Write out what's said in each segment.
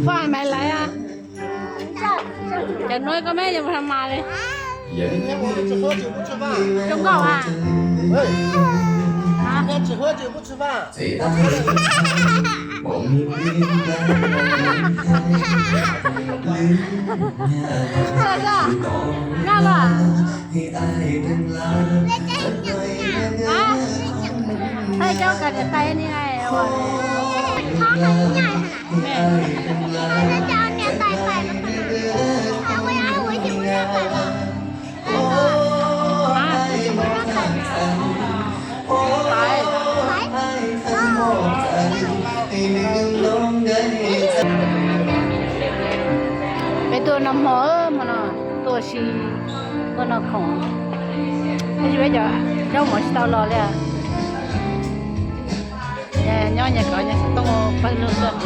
Poj maiv lawv, cov nuav koj meb yuav mus hla mas li. Zoo nkauj a. Noj los. Hais cov kawm niam tais ni. Peb tuaj noj hmo, hmo no tuaj ua si, tuaj noj khoom, tab sis peb cov zaub mov tsis tau los li. Nyob nyuag kov nyuag xov tooj pawg lug xwb.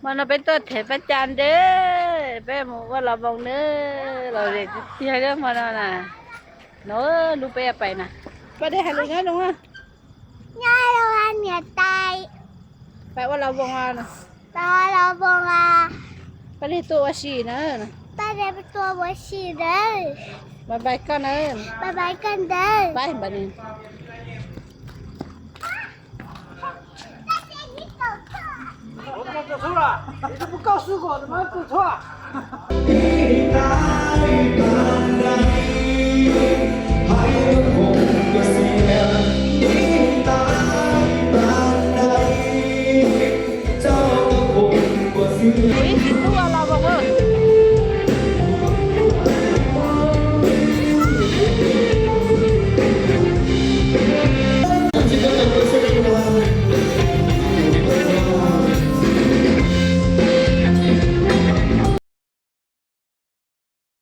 Hmo no peb tuaj them Paj Ca ntawd, peb mus ua los voos nawb, los zem tiag tiag hmo no na. No lub peb pais na, Paj Dej hais lus nyob zoo. Nyob zoo niam tais. Pais ua los voos, pais ua los voos. Paj Dej tuaj ua si na, Paj Dej tuaj ua si nawb. Pais pais koj nawb, pais pais koj nawb. Ua los voos.